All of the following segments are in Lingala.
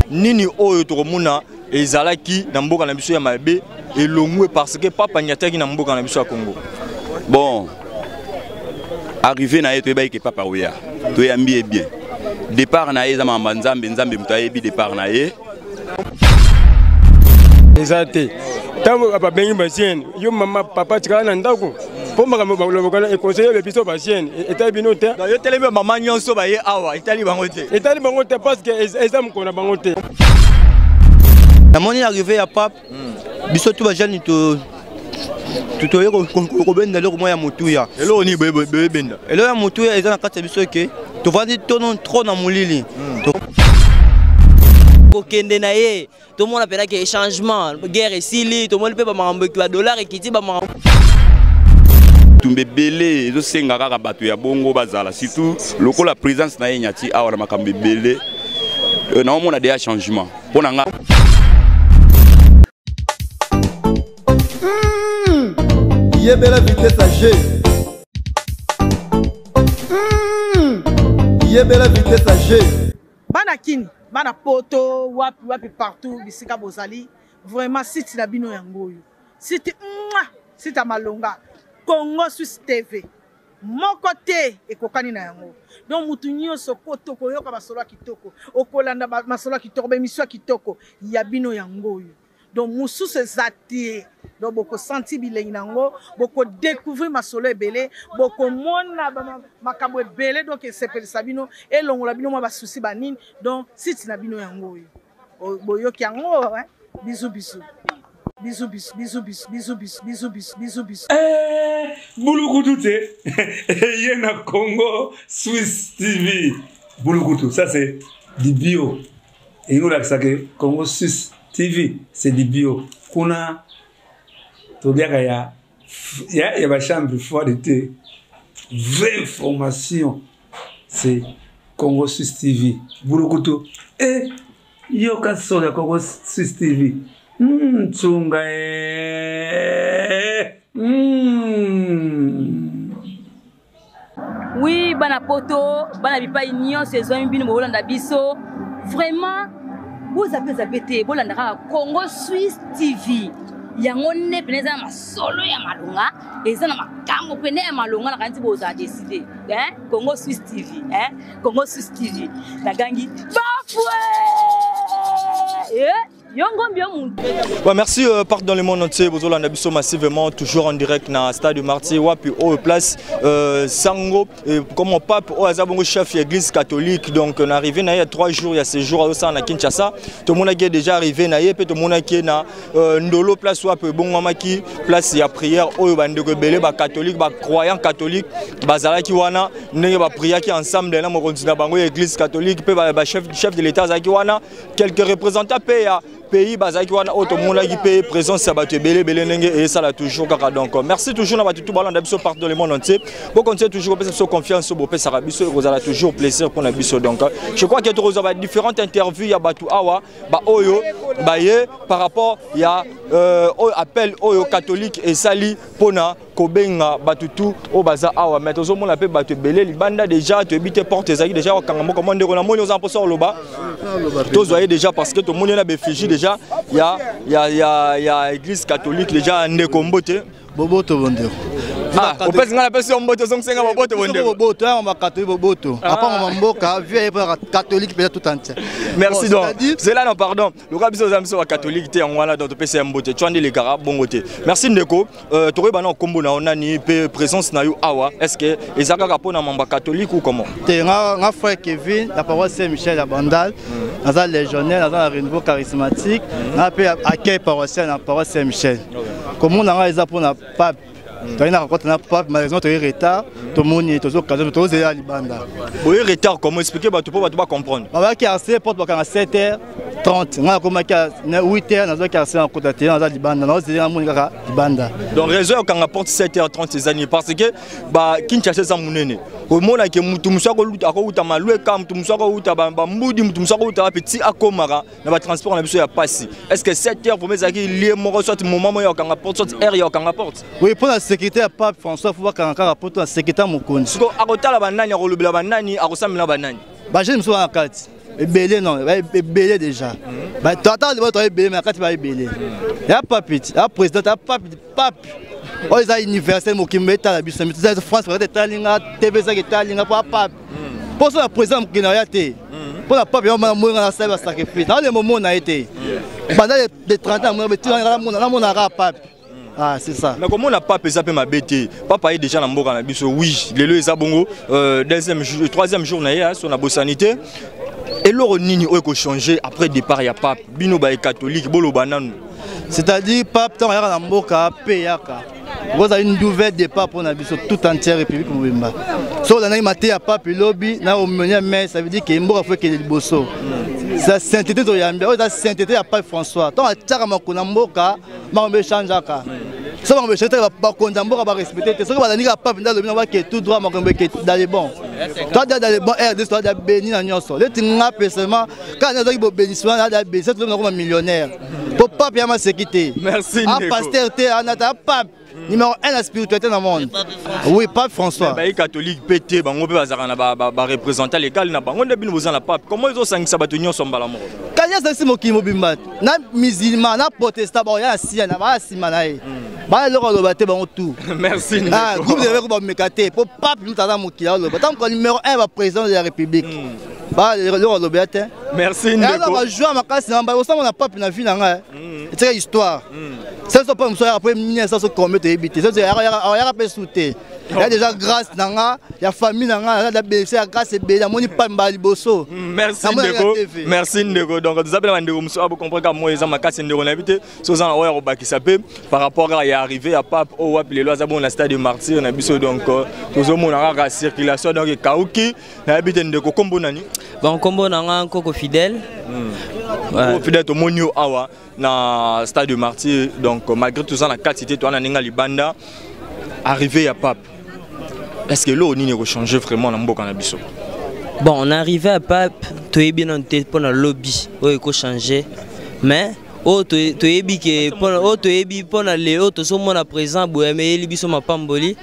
Nini oyo tokomona ezalaki na mboka na biso ya mabe elongwe parce que papa anyataki na mboka na biso ya Congo. Bon, arrivé na ye toyebaki ke papa oya toyambi ye bien. Départ na ye eza makambo ya Nzambe, Nzambe moto ayebi départ na ye. Eza te ntango babengi basiene yo mama papa tikala na ndako mpo makambo balobokana ekonseye biso basiene etali bino te. Yo telemi mama nyonso baye awa etali bango te. Etali bango te parce que eza mokolo na bango te. Namoni arrivé ya pape, biso tu bajeune toye kobenda eloko moko ya motuya. Eloko nini boyebenda? Eloko ya motuya eza na kati ya biso ke tovandi tono trop na molili. Kokende na ye tomona mpena ke changement, guerre esili, tomoni mpe bamakambo badollar ekiti, bamakambo Tumba ebele ezosenga kaka bato ya bongo bazala, surtout lokola présence na ye nyati awa na makambo ebele. Naomona deya changement mpo na nga. Yebela vitesse à G. Yebela vitesse à G. Bana kini, bana poto, wapi wapi partout bisika bozali, vraiment site na bino yango oyo. Site mwa, site ya malonga. Congo Suisse TV. Moko te ekokani na yango. Donc mutu nyonso koto koyoka masolo ya kitoko, okolanda masolo ya kitoko, ba émission ya kitoko ya bino yango oyo. Donc mususu eza te. Donc boko sentir bilengi na yango, boko découvrir masolo ebele, boko mona makambo ebele, donc esepelisa bino, elongola bino mwa ba souci ba nini. Donc site na bino yango oyo. Boyoki yango, hein? Bisous, bisous. Bisous, bisous, bisous, bisous, bisous, bisous, bisous, bisous, bisous, bisous. Bulukutu te. Ye na Congo Suisse TV. Bulukutu, ça c'est du bio. Et nous là, ça que Congo Suisse TV, c'est du bio. Kuna toliaka ya ya ya ba chambre froide te. Vraie information, c'est Congo Suisse TV. Bulukutu. Yoka solo ya Congo Suisse TV. Tsunga. Oui, bana poto, bana bipai nyonso ezwami bino bolanda biso. Vraiment, bozape zape te, bolanda kaka Congo Suisse TV. Yango nde pene eza na masolo ya malonga, eza na makambo pene ya malonga na kanti bozala décider. Hein? Congo Suisse TV, hein? Congo Suisse TV. Nagangi bafoué! Eh? Ouais, merci partout dans le monde entier, bozolanda biso massivement, toujours en direct na stade Martyr wapi oyo place Sango et comme mon pape oyo aza bongo chef ya église catholique. Donc on arrivé na il y a 3 jours, il y a séjour au na Kinshasa, tout le monde qui est déjà arrivé na ye pe tout le monde qui est na Ndolo place wapi bongwamaki place ya prière oyo ba ndeko ebele ba catholique ba croyant catholique bazalaki wana ndenge ba priaki ensemble na mokonzi na bango ya église catholique pe ba chef de l'état azalaki wana, quelques représentants pe ya pays bazalaki wana oyo tomonaki pe présence ya bato ebele ebele ndenge eyesala toujours kaka. Donc merci toujours na bato tout balanda biso partout dans le monde entier, bocontinue toujours kopesa biso confiance, bopesaka biso, ekozala toujours plaisir mpona biso. Donc je crois que tokozwa ba différentes interviews ya bato awa ba oyo baye par rapport ya oyo appel oyo catholique esali mpona kobenga bato tu oyo baza awa. Mais tozomona mpe bato ebele libanda déjà, toyebi te porte ezalaki déjà kokanga moko. Mwa ndeko namoni oza mposa koloba, tozwa ye déjà parce que tomoni na baeffigie déjà ya église catholique déjà. Ndeko, mbote. Boboto bondeko. Opesi nga, napesi yo mbote, ozongisenga boboto bondeko. Boboto ya catholique, boboto apa ma mboka vie ye catholique mpenza tout entier. Merci. Donc c'est là, non, pardon, lokola biso oza biso bacatholique te, yango wana donc topesa ya mbote twa nde elekaka bongo te. Merci ndeko. Tokoyeba na nkombo na yo nani mpe présence na yo awa, est ce que eza kaka mpona mambo catholique ou comment? Te, nga frère Kevin ya paroisse Saint Michel ya Bandal, naza légionnaire, naza na Renouveau charismatique, nga mpe accueil paroissial na paroisse Saint Michel. Komona nga eza mpona pape, toyei na rencontre na pape, malheureusement toyei retard, tomoni tozokasa, tozela libanda. Boye retard, comment expliquer bato mpo bato bacomprendre? Babaki arse porte bakanga 7 heures 30, nga nakomaki na 8 heures, nazwaki arse na kota te, naza libanda, nazozela, namoni kaka libanda. Donc raison ya kokanga porte 7 heures 30 eza nini? Parce que ba Kinshasa eza monene, omonake mutu mosu akouta Malweka, mutu mosu akouta Bambudi, mutu mosu akouta wapi ti akomaka na batransport na biso ya pasi. Est ce que 7 heures vraiment ezalaki lieu moko soit moment moko ya kokanga porte, soit heure ya kokanga porte? Oui, mpo na sécurité ya pape François, fo bakanga kaka po na sécurité ya mokonzi. Siko akotala banani, akolobela banani, akosambela banani? Bajeune mosusu bana kati. Ebele non, ebele déjà. Ata bato ebele, mais na kati ba ebele. Ya pape, ya président, ya pape, pape oyo eza universel, mokili etala biso. France peut etali nga, TV ezaki etali nga mpo apape, mpo so na président mokili na ya te, mpo na pape yango moyenga nasali basacrifice, naolemba omona ye te banda de 30 ans, namonaka pape. Ah, c'est ça. Mais komona pape eza mpe mabe te. Pape aye déjà na mboka na biso, oui. Lelo eza bongo deuxième jour, troisième jour na ye so na bosani te. Eloko nini oyo ekochange après départ ya pape? Bino baye catholique, boloba nanu. C'est-à-dire pape, ntango ayaka na mboka mpe eyaka kozala une nouvelle départ mpona biso tout entière, république mobimba. Soki olandaki mateya ya pape elobi na omonia, mais ça veut dire ke mboka fo ekende liboso. Sa sainteté toyambi oyo eza sainteté ya pape François. Ntango atiaka makolo na mboka, makambo echangeaka. So makambo echange te, bakonzi ya mboka barespecte te. Soki balandi kaka pape nde alobi na bake tout droit, makambo eke dans le bon, toada dans le bon RDC, toada béni na nyonso. Leti nga personnellement, kaka nazwaki bobénissement, nada béni tozomi nakoma millionnaire, po pape ya maseki te. Merci. A pasteur te, anata pape numéro 1 na spiritualité dans le monde. Oui, pape François. Baye catholique mpe te, bango mpe bazalaka na bareprésentant légal na bango. Nde bino boza na pape, comment ezosangisa bato nyonso mbala moko? Kali azalisi mokili mobimba, na musulman na protestant, baoya na sia na baya nsima na ye, baya eloko aloba te, bango tout. Merci. Groupe de réveil bameka te, po pape mutu aza mokili aloba ntango numéro 1 baprésident de la république, eloko aloba te. Merci. Ndeko bajoi makasi na mbai osanga na pape na vie na ngai etika histoire. Soso mpe mosu ayaka mpe 1900 combien toyebi te, ayaka mpe su te. Ya déjà grâce na nga, ya famille na nga, naza bénéficiaire ya grâce ebele, namoni pape mbala liboso. Merci ndeko, merci ndeko. Donc toza mpe na bandeko mosusu oyo bocomprendre kaka moi eza makasi. Ndeko, nayebi te so oza na oyo ya kobakisa mpe par rapport kaka ya arrivé ya pape oyo wapi lelo aza bongo na stade de Martyr na biso. Donc tozomona kaka circulation donc ekauki. Nayebi te ndeko, kombo nani? Bon, kombo na nga Nkoko Fidèle. Nkoko Fidèle, tomoni yo awa na stade de Martyr. Donc malgré tout ça, na kati te, toza na ndenge ya libanda. Arrivé ya pape, est ce que eloko nini ekochange vraiment na mboka na biso? Bon, on arrivé à pape, toyebi nano te mpona lobi oyo ekochange, mais oyo toyebi ke oyo toyebi mpona le oyo tozomona présent boye, ameyeli biso mapamboli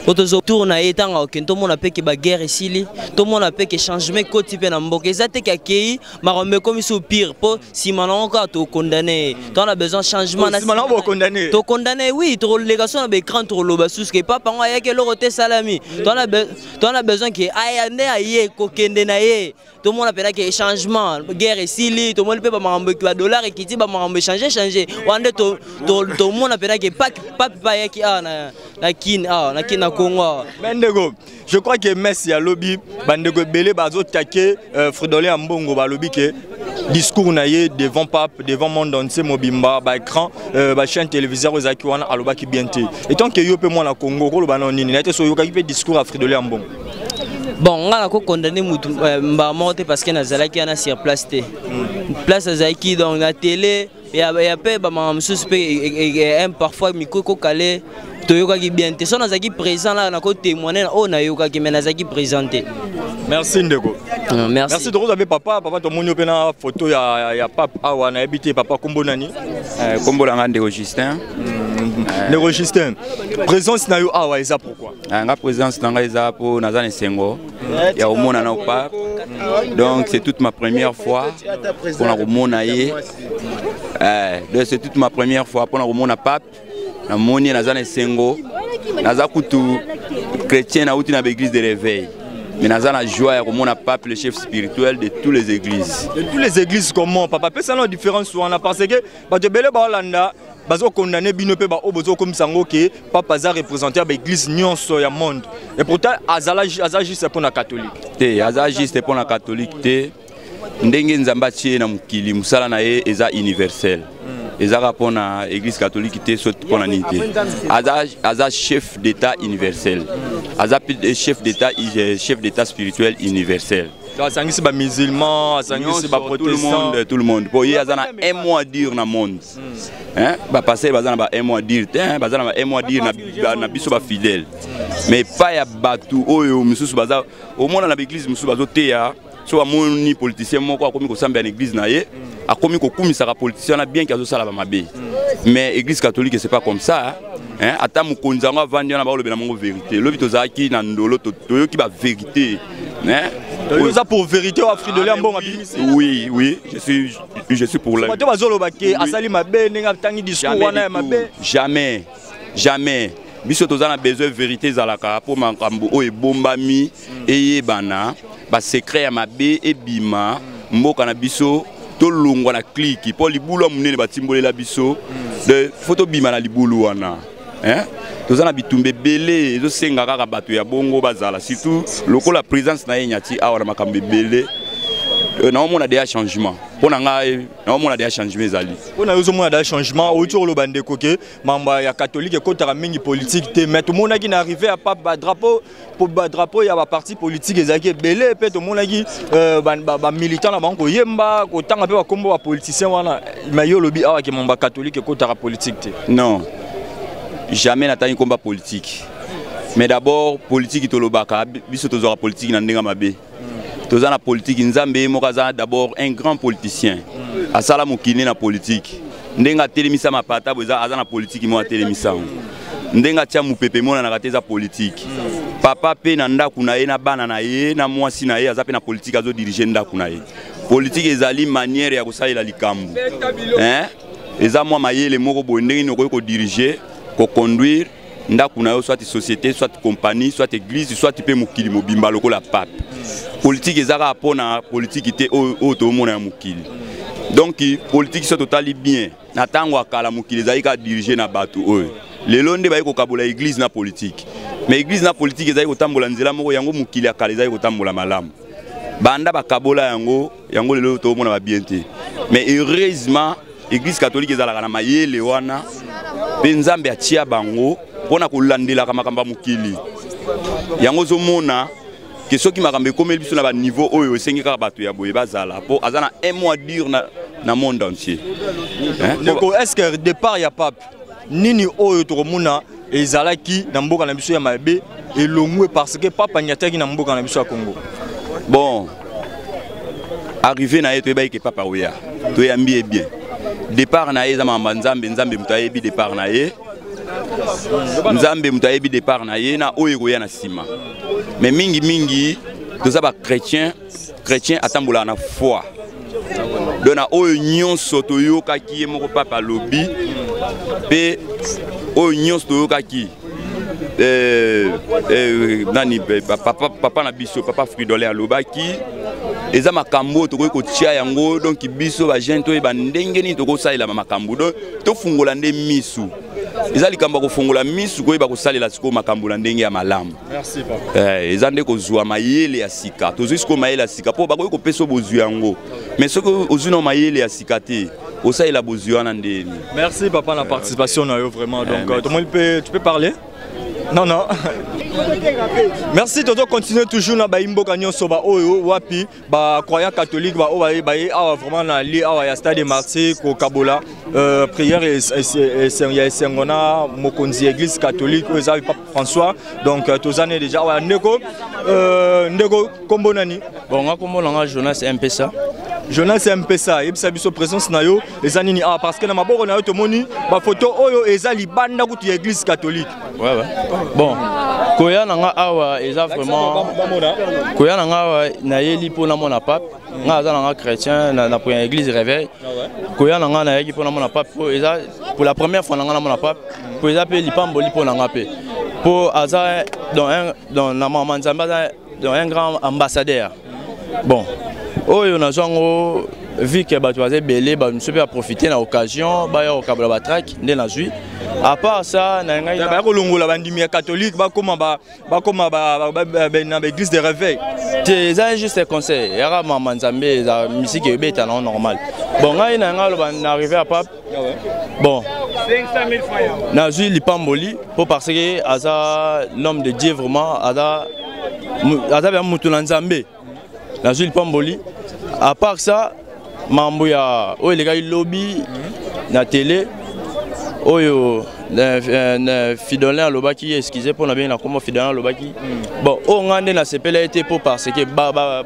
oyo tozo tour na ye. Ntango akokende, tomona mpe ke baguerre esili, tomona mpe ke changement ekoti mpe na mboka. Eza te ke akei, makambo ekomi so pire, mpo nsima nango kaka tokondane ye. Toza na besoin changement. Nsima nango bokondane? Tokondane, oui. Tokoleka so na baécran, tokoloba susu ke papa yango ayaki, eloko te esalami. Toza na besoin ke aya nde aye kokende na ye, tomona mpena ke changement, guerre esili, tomoni mpe bamakambo, badollar ekiti, bamakambo echange change. Wana nde tomona mpena ke pape mpe ayaki awa na Kine, awa na Kine, na Congo awa. Mais ndeko, je crois que messe ya lobi, bandeko ebele bazotake Fridolin ya Mbongo, balobi ke discours na ye devant pape, devant monde entier mobimba, baécran, bachaîne téléviseur oyo ezalaki wana, alobaki bien te. Etant ke yo mpe mwana Congo, okoloba nao nini? Naye te so oyokaki mpe discours ya Fridolin ya Mbongo. Bon, nga nakokondane mutu mbala moko te, parce que nazalaki wana sur place te. Place azalaki donc na télé ya mpe bamama mosusu mpe parfois micro ekokale, toyokaki bien te. So nazalaki présent la, nakotémoigne na oyo nayokaki, mais nazalaki présent te. Merci ndeko. Merci. Merci. Tokozwa mpe papa. Papa, tomoni yo mpe na photo ya pape awa. Nayebi te papa, kombo nani? Kombo na nga ndeko Justin. Ndeko Justin, présence na yo awa eza pourquoi? Nga présence na ngai eza mpo naza na esengo ya komona na pape. Donc c'est toute ma première fois mpona komona ye. Donc c'est toute ma première fois mpona komona pape. Namoni ye, naza na esengo. Naza kutu chrétien, nauti na baéglise de réveil, mais naza na joie ya komona pape, le chef spirituel de toutes les églises. De toutes les églises comment, papa? Pesa na différence wana, parce que bato ebele baolanda, bazokondane bino mpe baoyo bozokomisa yango ke pape aza représenté ya baéglise nyonso ya monde, et pourtant azala aza juste mpona catholique. Te, aza juste mpona catholique te. Ndenge Nzambe atie ye na mokili, mosala na ye eza universel, eza kaka mpona église catholique te, so mpona nini te. Aza chef d'état universel, aza chef d'état spirituel universel. Donc asangisi bamusulman, asangisi baprotestant? Tout le monde, po ye aza na un mot à dire na monde. Bapasteur baza na ba un mot à dire te, baza na ba un mot à dire na biso bafidèle, mais pas ya bato oyo mosusu baza omona na baeglise mosusu bazoteya. So amoni politicien moko akomi kosambela na église na ye, akomi kokumisaka politicien wana, bien ke azosala bamabe. Mais église catholique, c'est pas comme ça, hein? Ata mokonzi yango avandi wana, baolobela mongo vérité. Lobi tozalaki na Ndolo, toyoki bavérité, hein? Oza pour vérité oyo Fridolin Ambongo abimisi? Oui, je suis pour la Bato bazoloba ke asali mabe ndenge atangi discours wana ya mabe. Jamais, jamais. Biso toza na besoin vérité ezalaka mpo makambo oyo ebombami eyebana, basecret ya mabe ebima. Mboka na biso, tolongwa na clique, mpo libulu ya monene batimbolela biso de fo tobima na libulu wana, hein? Toza na bitumba ebele, ezosenga kaka bato ya bongo bazala, surtout lokola présence na ye nyati awa na makambo ebele. Naomona deya changement. Mpo na ngai, naomona deya changement ezali. Mpo na yo, ozomona deya changement. Outi koloba, ndeko, ke mambo ya catholique ekotaka mingi politique te, mais tomonaki na arrivé ya pape, badrapeau, po badrapeau ya baparti politique ezalaki ebele, mpe tomonaki bamilitant na bango koyemba, kotanga mpe bakombo bapoliticien wana. Mais yo olobi awa ke mambo ya catholique ekotaka politique te. Non, jamais natangi komba politique. Mais d'abord, politique, tolobaka, biso tozwaka politique na ndenge mabe. Toza na politique, Nzambe ye moko aza d'abord un grand politicien. Asala mokili na politique. Ndenge atelemisa mapata bo, eza aza na politique moko atelemisa yango. Ndenge atia mopepe emonanaka te, eza politique. Papa mpe na ndako na ye, na bana na ye, na mwasi na ye, aza mpe na politique, azodirige ndako na ye. Politique ezali manière ya kosalela likambo, hein? Eza mwa mayele moko boye, ndenge nini okoki kodirige, koconduire ndako na yo, soit société, soit compagnie, soit église, soit mpe mokili mobimba lokola pape. Politique eza kaka mpona politike te oyo toomona ya mokili. Donc politique, so totali bien, na ntango ya kala, mokili ezali kaka dirige na bato oyo. Lelo nde bayi kokabola église na politique, mais église na politique ezali kotambola nzela moko. Yango mokili ya kala ezali kotambola malamu. Banda bakabola yango, yango lelo toomona babien te. Mais heureusement, église catholique ezalaka na mayele wana, mpe Nzambe atia bango mpona kolandelaka makambo ya mokili. Yango ozomona ke soki makambo ekomeli biso na baniveau oyo, esengi kaka bato ya boye bazala, mpo aza na un mois dur na monde entier. Ndeko, est ce que départ ya pape, nini oyo tokomona ezalaki na mboka na biso ya mabe elongwe parce que pape anyataki na mboka na biso ya Congo? Bon, arrivé na ye, toyebaki ke papa oya, toyambi ye bien. Départ na ye eza makambo ya Nzambe. Nzambe moto ayebi départ na ye, Nzambe moto ayebi départ na ye na oyo ekoya na nsima. Mais mingimingi toza bachrétien. Chrétien atambolaka na foi. Donc na oyo nyonso toyokaki ye moko papa alobi, mpe oyo nyonso toyokaki nani, papa na biso, papa Fridolin alobaki, eza makambo oyo tokoki kotia yango. Donc biso bajeune, toyeba ndenge nini tokosalelama makambo. Donc tofungola nde misu, eza likambo ya kofungola misu, koyeba kosalela sikoyo makambo na ndenge ya malamu. Merci, papa. Eza nde kozwa mayele ya sika. Tozwi sikoyo mayele ya sika, mpo bakoki kopesa bozwi yango, mais soki ozwi na mayele ya sika te, osalela bozwi wana ndeni. Merci, papa, na participation na yo vraiment. Donc tout le monde peut, tu peux parler. Non, non. Merci, Toto. Continue toujours na baimboka nyonso ba oyo wapi ba croyant catholique ba oyo baye awa vraiment na li awa ya stade Martyr kokabola prière ya esengo na mokonzi ya église catholique oyo eza Pape François. Donc toza ne déjà awa. Ndeko, ndeko, kombo nani? Bon, nga kombo nanga Jonas Mpesa. Jonas Mpesa, yebisa biso présence na yo eza nini awa, parce que na maboko na yo tomoni bafoto oyo eza libanda kutu ya église catholique. Ouais. Bon, koya na nga awa eza vraiment, koya na nga awa, nayeli mpo namona pape. Nga aza na nga chrétien na première église Réveil. Koya na nga, nayaki mpo namona pape, mpo eza pour la première fois na nga namona pape, mpo eza mpe lipamboli mpo na nga, mpe mpo aza dans na mama Nzambe, aza donc un grand ambassadeur. Bon, oyo nazwa yango, vu ke bato baza ebele, bato mosusu mpe baprofite na occasion, baya kokabola batract, nde nazwi. À part ça, na ngai baya kolongola bandimi ya catholique, bakoma na baéglise de réveil. Te, eza juste conseil yaka mama Nzambe, eza misiki ebeta nango normal. Bon, ngai na ngai aloba na arrivé ya pape, bon, nazwi lipamboli mpo parce que aza l'homme de Dieu vraiment, aza bya mutu na Nzambe. Nazwi lipamboli. À part ça, mambo ya oyo elekaki lobi na télé, oyo Fridolin alobaki, excuse mpo na bengi na kombo Fridolin alobaki, bon, oyo ngai nde nasepela ye te, mpo parce que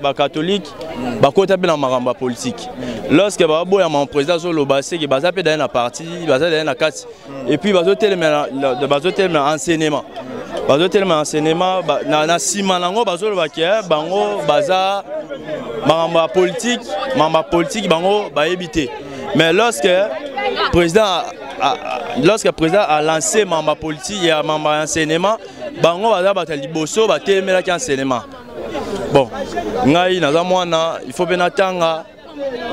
bacatholique bakota mpe na makambo ya politique. Lorsque baboyama, président azoloba seke baza mpe daye na parti, baza daye na kati, et puis bazotelemela enseignement. Bazotelema enseignement na nsima nango bazoloba ke bango baza makambo ya politique, makambo ya politique bango bayebi te. Mais lorsque président a lancé makambo ya politique ya makambo ya enseignement, bango baza bato ya liboso batelemelaki enseignement. Bon, ngai naza mwana, il faut mpe natanga.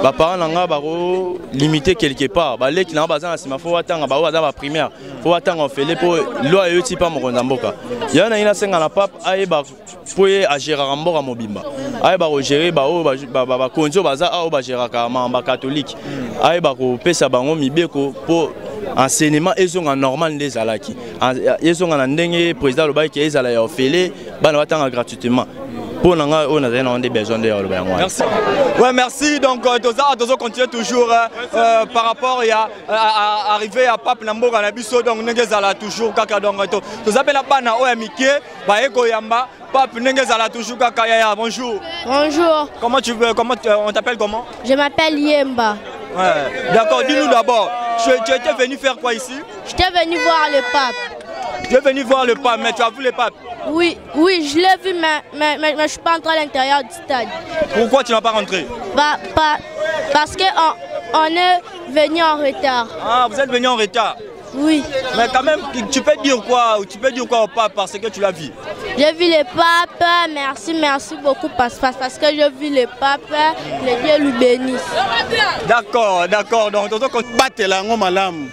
Baparent na nga bakolimite quelque part, baleki na nga baza na nsima, faut batanga. Bango baza baprimaire, faut batanga ofele mpo loi eyoti mpa mokonzi ya mboka. Yango nangi nasenga na pape ayeba, mpo ye agéraka mboka mobimba, ayeba kogérer baoyo bakonzi oyo baza awa, oyo bagéraka makambo ya catholique, ayeba kopesa bango mibeko mpo enseignement ezonga normal nde ezalaki, ezonga na ndenge président alobaki ke ezala ya ofele, bana batanga gratuitement. Mpo na ngai oyo nazali nango nde besoin nde ya koloba yango wana. Merci. Ouais, merci. Donc, toza, continuer toujours par rapport à arriver à pape na mboka na biso. Donc, ndenge ezala toujours kaka. Donc, toza pe na bana oyo ya mike baye koyamba pape, ndenge ezala toujours kaka. Yaya, bonjour. Bonjour. Comment tu veux comment tu- on t'appelle comment? Je m'appelle Yemba. Ouais. D'accord, dis-nous d'abord. Tu étais venu faire quoi ici? J'étais venu voir le pape. Tu es venu voir le pape, mais tu as vu le pape? Oui, je l'ai vu, mais je ne suis pas entré à l'intérieur du stade. Pourquoi tu n'as pas rentré? Bah, parce qu'on on est venu en retard. Ah, vous êtes venu en retard? Oui. Mais quand même, tu peux dire quoi au pape parce que tu l'as vu? J'ai vu le pape, merci, merci beaucoup parce que j'ai vu le pape, que Dieu lui bénisse. D'accord. Donc, Batela yango malamu.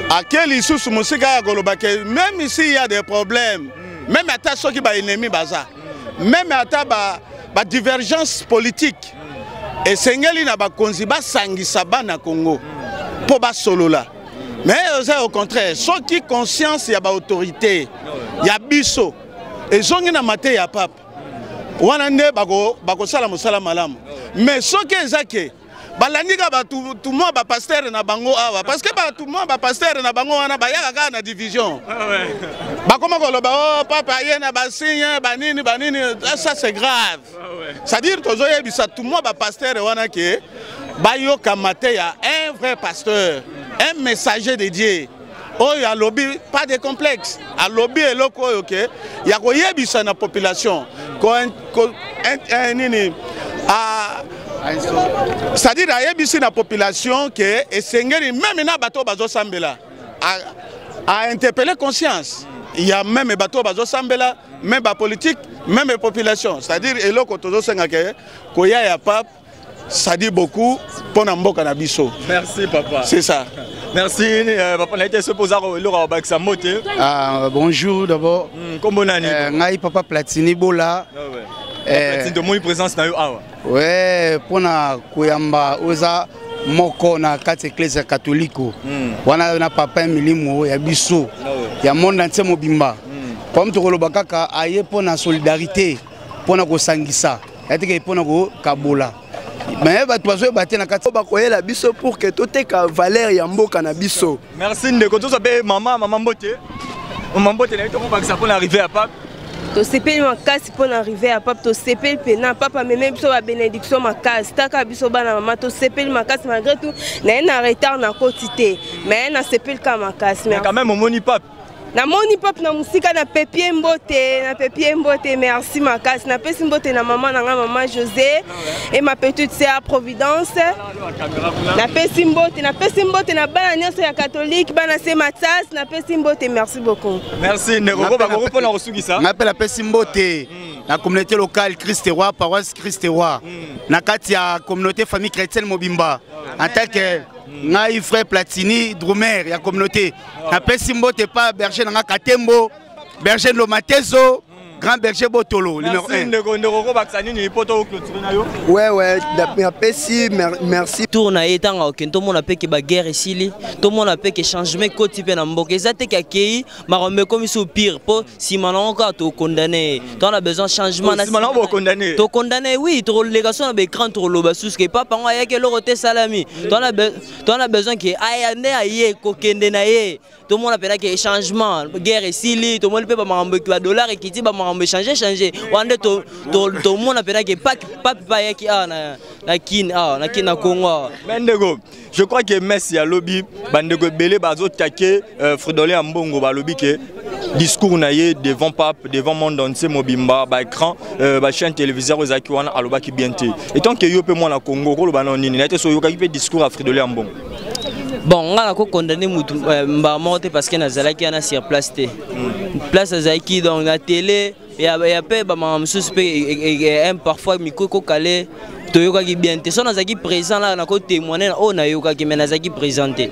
Ake lisusu mosika ya koloba ke même ici il y a des problèmes, même ata soki baennemi baza, même ata ba divergence politique, esengeli na bakonzi basangisa bana Congo mpo basolola. Mais eza au contraire, soki conscience ya baautorité ya biso ezongi na mate ya pape wana nde bakosala mosala malamu. Mais soki eza ke balandi kaka bato mwa bapasteur na bango awa, parce que bato mwa bapasteur na bango wana bayaka kaka na division, bakoma koloba: "O papa aye na basigne banini banini." Ça, c'est grave. C'est-à-dire tozoyebisa tu mwa bapasteur wana ke bayokama te ya un vrai pasteur, un messager de Dieu oyo alobi pas de complexe, alobi eloko oyo ke ya koyebisa na population nini, c'est-à-dire ayebisi na population ke esengeli même na bato oyo bazosambela, a interpellé conscience ya même bato oyo bazosambela, même bapolitique, même population. C'est-à-dire eloko tozosenga ke koya ya pape, ça dit beaucoup mpo na mboka na biso. Merci, papa. C'est ça. Merci, papa. Na été se poser eloko ya bakisa mbote. Ah, bonjour d'abord. Kombo nani? Ngai papa Platini Bola. Eh, tomoni présence na yo awa. Ouais, mpona koyamba oza moko na kati eklese katoliko wana na papa ya milimo ya biso ya monde entier mobimba. Comme tokoloba kaka, aye mpona solidarité, mpona kosangisa ya teke mpona kokabola, mais bato bazoyeba te na kati. Bakoyela biso pour que toteka valeur ya mboka na biso. Merci, ndeko. Tozwa mpe mama. Mama, mbote. Mama, mbote na ye. Tokobakisa mpona arrivée ya pape. Tosepeli makasi mpo na arrivée ya pape. Tosepeli mpena, pape amemi biso babénédiction makasi. Taka biso bana mama tosepeli makasi. Malgré tout naye na retard, nakoti te, mais nasepeli kaka makasi. Mais quand même omoni pape. Namoni pape na mosika, na pepie mbote, na pepie mbote. Merci makasi. Napesi mbote na mama na nga, mama José, et ma petite sœur Providence. Napesi mbote, napesi mbote na bana nyonso ya catholique, bana se Mathias, napesi mbote. Merci beaucoup. Merci, ndeko. Bakoko mpona kosukisa. Ngai mpe napesi mbote na communauté locale Christ Roi, paroisse Christ Roi, na kati ya communauté famille chrétienne mobimba. En tant que ngai frère Platini, drummer ya communauté, napesi mbote pa berger na nga Katembo, berger Lomatezo, grand berger Botolo numéro 1. Ndeko, ndeko, kobakisa nini po to clôture na yo? Ouais, napesi merci. Tour na ye, ntango akokende, tomona mpe ke baguerre esili, tomona mpe ke changement ekoti mpe na mboka. Eza te ke akei, makambo ekomi so pire, mpo nsima nango kaka tokondane ye. Toza na besoin changement. Nsima nango bokondane? Tokondane, oui. Tokoleka so na baécran, tokoloba susu ke papa yango ayaki, eloko te esalami. Toza na besoin ke aya nde aye kokende na ye, tomona mpena ke changement, guerre esili, tomoni mpe bamakambo, badollar ekiti, bamakambo echange change. Wana nde tomona mpena ke pape mpe ayaki awa na Kine, awa na Kine, na Congo awa. Mais ndeko, je crois que messe ya lobi, bandeko ebele bazotake Fridolin ya mbongo, balobi ke Discours na ye devant pape, devant monde entier mobimba, ba écran, ba chaîne téléviseur ezalaki wana, alobaki bien te. Étant que yo mpe mwana Congo, okoloba na nini? Na te so oyokaki mpe discours ya Fridolin Ambongo. Bon, nga nakokondane mutu mbala moko te parce que nazalaki wana sur place te. Place azalaki, donc na télé ya mpe bamama mosusu mpe parfois miko ekokale, toyokaki bien te. So nazalaki présent la, nakotémoigne na oyo nayokaki, mais nazalaki présent te.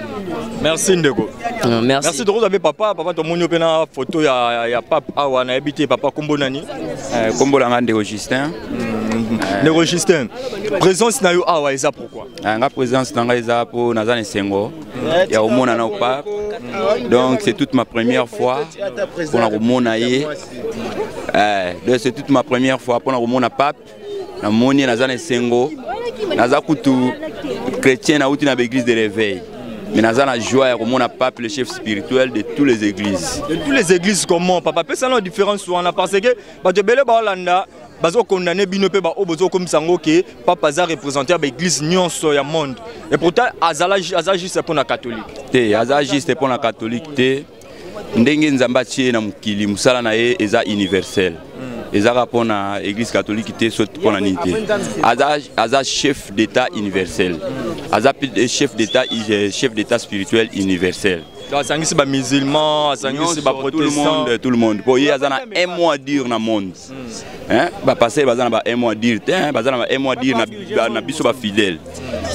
Merci ndeko. Merci. Merci. Tokozwa mpe papa. Papa, tomoni yo mpe na photo ya pape awa. Nayebi te, papa, kombo nani? Kombo na nga ndeko Justin. Ndeko Justin, présence na yo awa eza pourquoi? Nga présence na ngai eza mpo naza na esengo ya komona na pape. Donc c'est toute ma première fois mpona komona ye. Donc c'est toute ma première fois mpona komona pape. Namoni ye, naza na esengo. Naza kutu chrétien, nauti na baéglise de réveil, mais naza na joie ya komona pape, le chef spirituel de toutes les églises. De toutes les églises comment, papa? Pesa na différence wana, parce que bato ebele baolanda, bazokondane bino mpe baoyo bozokomisa yango ke pape aza représenté ya baéglise nyonso ya monde, et pourtant azala aza juste mpona catholique. Te, aza juste mpona catholique te. Ndenge Nzambe atie ye na mokili, mosala na ye eza universel, ezaka mpona église catholique te, so mpona nini te. Aza chef d'état universel, aza mpe chef d'état spirituel universel. Donc asangisi bamusulman, asangisi Nyonso, tout le baprotestant. monde, tout le monde, po ye aza na un mot à dire na monde. Hein, bapasteur baza na ba un mot à dire te, hein, baza na ba un mot à dire na biso bafidèle,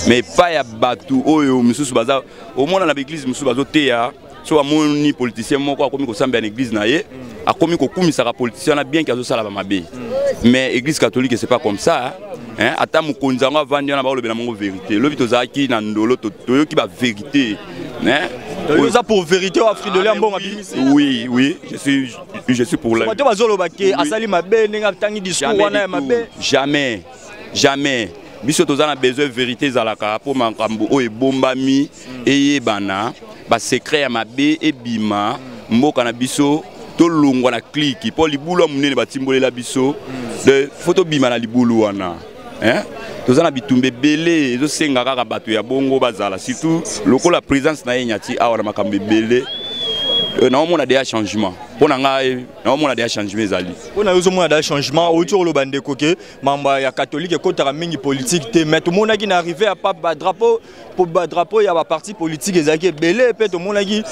mais epai ya bato oyo mosusu baza omona na baeglise mosusu bazoteya, so bamoni politicien moko akomi kosambela na église na ye, akomi kokumisaka politicien wana, bien ke azosala bamabe. Mais église catholique, c'est pas comme ça, hein. Ata mokonzi yango avandi wana, baolobela mongo vérité. Lobi tozalaki na Ndolo, toyoki bavérité, hein. Oza pour vérité oyo Fridolin Ambongo abimisi? Oui, je suis pour la Bato bazoloba ke asali mabe ndenge atangi discours wana ya mabe. Jamais, jamais. Biso toza na besoin vérité ezalaka mpo makambo oyo ebombami eyebana, basecret ya mabe ebima. Mboka na biso, tolongwa na clique, mpo libulu ya monene batimbolela biso de fo tobima na libulu wana, hein? Toza na bitumba ebele, ezosenga kaka bato ya bongo bazala, surtout lokola présence na ye nyati awa na makambo ebele. Naomona deya changement. Mpo na ngai, naomona deya changement ezali. Mpo na yo ozomona da changement. Outi koloba, ndeko, ke mambo ya catholique ekotaka mingi politique te, mais tomonaki na arrivé ya pape, badrapeau, badrapeau ya baparti politique ezalaki ebele, mpe tomonaki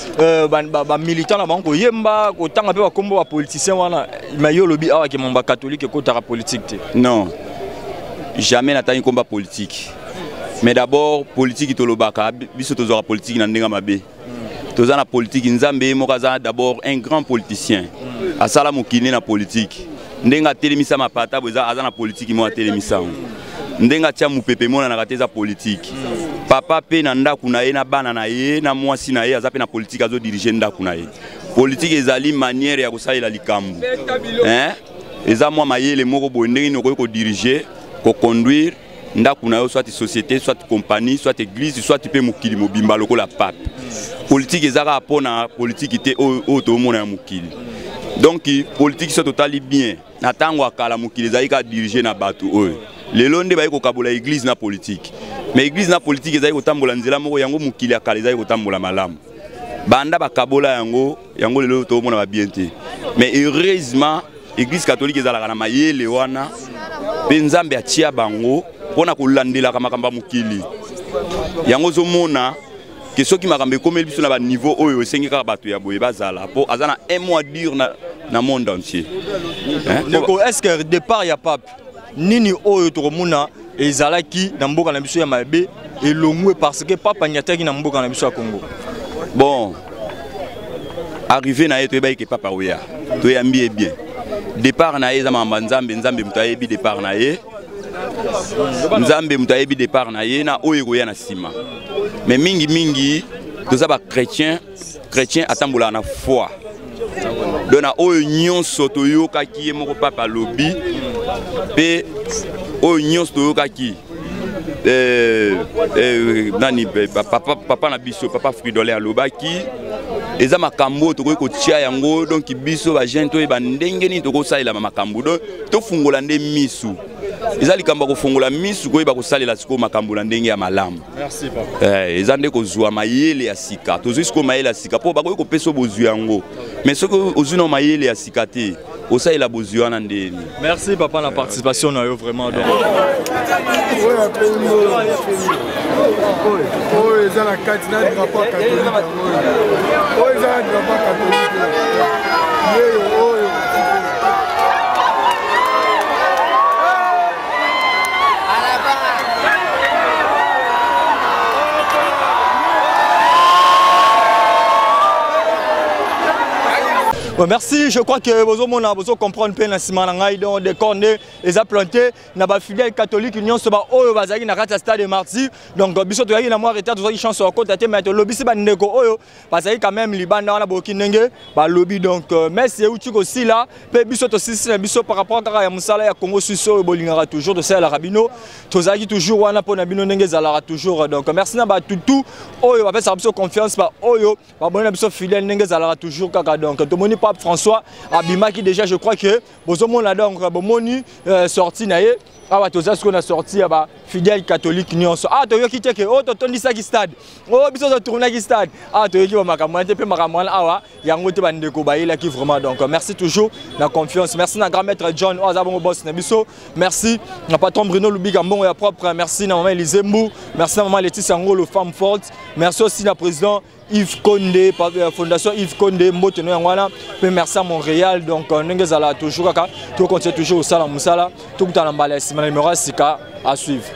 bamilitant na bango koyemba, kotanga mpe bakombo bapoliticien wana. Mais yo olobi awa ke mambo ya catholique ekotaka politique te. Non, jamais natangi komba politique. Mais d'abord politique, tolobaka biso tozwaka politique na ndenge mabe. Toza na politique, Nzambe ye moko aza d'abord un grand politicien. Asala mokili na politique. Ndenge atelemisa mapata boye, aza na politique moko atelemisa yango. Ndenge atia mopepe emonanaka te, eza politique. Papa mpe na ndako na ye, na bana na ye, na mwasi na ye, aza mpe na politique, azodirige ndako na ye. Politique ezali manière ya kosalela likambo, hein? Eza mwa mayele moko boye, ndenge nini okoki kodirige, koconduire ndako na yo, soit société, soit compagnie, soit église, soit mpe mokili mobimba lokola pape. Politique eza kaka mpona politike te oyo toomona ya mokili. Donc politique, so totali bien, na ntango ya kala mokili ezali kaka dirige na bato oyo. Lelo nde baye kokabola église na politique, mais église na politique ezali kotambola nzela moko. Yango mokili ya kala ezali kotambola malamu. Banda bakabola yango, yango lelo toomona babien te. Mais heureusement église catholique ezalaka na mayele wana, mpe Nzambe atia bango mpona kolandelaka makambo ya mokili. Yango ozomona ke soki makambo ekomeli biso na baniveau oyo, esengi kaka bato ya boye bazala, mpo aza na un mot à dire na monde entier. Ndeko, est ce que départ ya pape, nini oyo tokomona ezalaki na mboka na biso ya mabe elongwe parce que pape anyataki na mboka na biso ya Congo? Bon, arrivé na ye, toyebaki ke pape aoya, toyambi ye bien. Départ na ye eza makambo ya Nzambe. Nzambe moto ayebi départ na ye, Nzambe moto ayebi départ na ye na oyo ekoya na nsima. Mais mingimingi toza bachrétien. Chrétien atambolaka na foi. Donc na oyo nyonso toyokaki ye moko pape alobi, mpe oyo nyonso toyokaki nani, papa na biso, papa Fridolin alobaki. Eza makambo oyo tokoki kotia yango, donc biso bajeune toyeba ndenge nini tokosalelama makambo, donc tofungola nde misu. Eza likambo ya kofungola misu, koyeba kosalela sikoyo makambo na ndenge ya malamu. Merci papa. Eza nde kozwa mayele ya sika. Tozwi sikoyo mayele ya sika mpo bakoki kopesa bozwi yango, mais soki ozwi na mayele ya sika te, osalela bozwi wana ndeni. Merci papa na participation na yo vraiment. Donc oyo eza na kati na drapeau ya catholique, oyo eza na drapeau ya catholique yeyo oyo. Ouais, merci, je crois que bozomona, bozo comprendre mpe na nsima na ngai, donc décor nde eza planté na bafidèle catholique nyonso baoyo bazalaki na kati ya stade Martyr. Donc biso toyaki na mwa retard, tozwaki chance ya kokota te, mais tolobisi bandeko oyo bazalaki quand même libanda wana, boyoki ndenge balobi. Donc messe euti kosila mpe biso tosilisi na biso par rapport kaka ya mosala ya Congo Suisse oyo bolingaka toujours, tosalelaka bino, tozalaki toujours wana mpo na bino ndenge ezalaka toujours. Donc merci na batutu oyo bapesaka biso confiance, baoyo baboni na biso fidèle ndenge ezalaka toujours kaka. Donc tomoni pape François abimaki déjà, je crois que bozomona, donc bomoni sortie na ye awa. Toza sikoyo na sortie ya bafidèle catholique nyonso. Awa toyoki te ke oyo totondisaki stade, oyo biso totournaki stade. Awa toyoki bamakambo wana te, mpe makambo wana awa yango te bandeko bayelaki vraiment. Donc merci toujours na confiance, merci na grand maître John oyo aza bongo boss na biso, merci na patron Bruno Lubika mbongo ya propre, merci na mama Élysée Mbu, merci na mama Laetitia Ngolo femme forte, merci aussi na président Yves Konde, Fondation Yves Konde, mbote no yango wana, mpe merci à Montréal. Donc ndenge ezala toujours kaka, tokontinue toujours kosala mosala, tokutana mbala ya nsima na numéro ya sika à suivre.